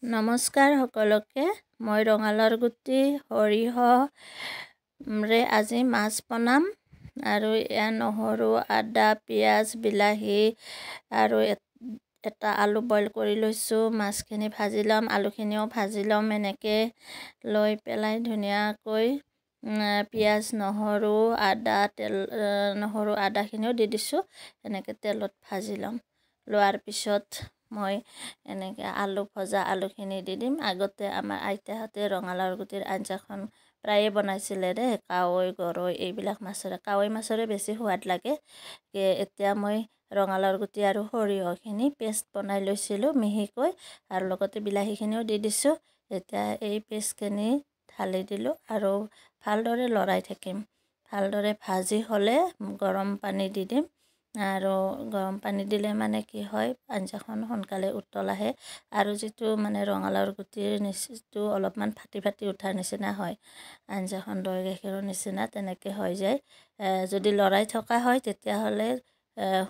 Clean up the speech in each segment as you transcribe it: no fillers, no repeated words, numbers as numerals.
নমস্কাৰ সকলোকে। মই ৰঙালাওৰ গুটি, সৰিয়হৰে আজি মাছ বনাম। আৰু এয়া নহৰু, আদা, পিঁয়াজ, বিলাহী আৰু এটা আলু বইল কৰি লৈছোঁ। মাছখিনি ভাজি ল'ম, আলুখিনিও ভাজি ল'ম। এনেকৈ লৈ পেলাই ধুনীয়াকৈ পিঁয়াজ, নহৰু, আদা, তেল, নহৰু আদাখিনিও দি দিছোঁ। এনেকৈ তেলত ভাজি ল'ম। লোৱাৰ পিছত মই এনেকৈ আলু ভজা আলুখিনি দি দিম। আগতে আমাৰ আইতাহঁতে ৰঙালাওৰ গুটিৰ আঞ্জাখন প্ৰায়ে বনাইছিলে দেই, কাৱৈ, গৰৈ এইবিলাক মাছেৰে। কাৱৈ মাছৰে বেছি সোৱাদ লাগে। এতিয়া মই ৰঙালাওৰ গুটি আৰু সৰিয়হখিনি পেষ্ট বনাই লৈছিলোঁ মিহিকৈ, আৰু লগতে বিলাহীখিনিও দি দিছোঁ। এতিয়া এই পেষ্টখিনি ঢালি দিলোঁ আৰু ভালদৰে লৰাই থাকিম। ভালদৰে ভাজি হ'লে গৰম পানী দি দিম। আৰু গৰম পানী দিলে মানে কি হয়, আঞ্জাখন সোনকালে উতল আহে আৰু যিটো মানে ৰঙালাওৰ গুটিৰ নিচিটো অলপমান ফাটি ফাটি উঠাৰ নিচিনা হয়, আঞ্জাখন দৈ গাখীৰৰ নিচিনা তেনেকৈ হৈ যায়। যদি লৰাই থকা হয়, তেতিয়াহ'লে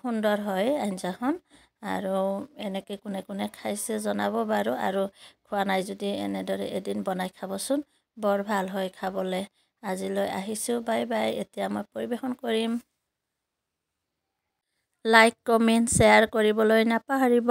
সুন্দৰ হয় আঞ্জাখন। আৰু এনেকৈ কোনে কোনে খাইছে জনাব বাৰু, আৰু খোৱা নাই যদি এনেদৰে এদিন বনাই খাবচোন, বৰ ভাল হয় খাবলৈ। আজিলৈ আহিছোঁ, বাই বাই। এতিয়া মই পৰিৱেশন কৰিম। লাইক, কমেণ্ট, শ্বেয়াৰ কৰিবলৈ নাপাহৰিব।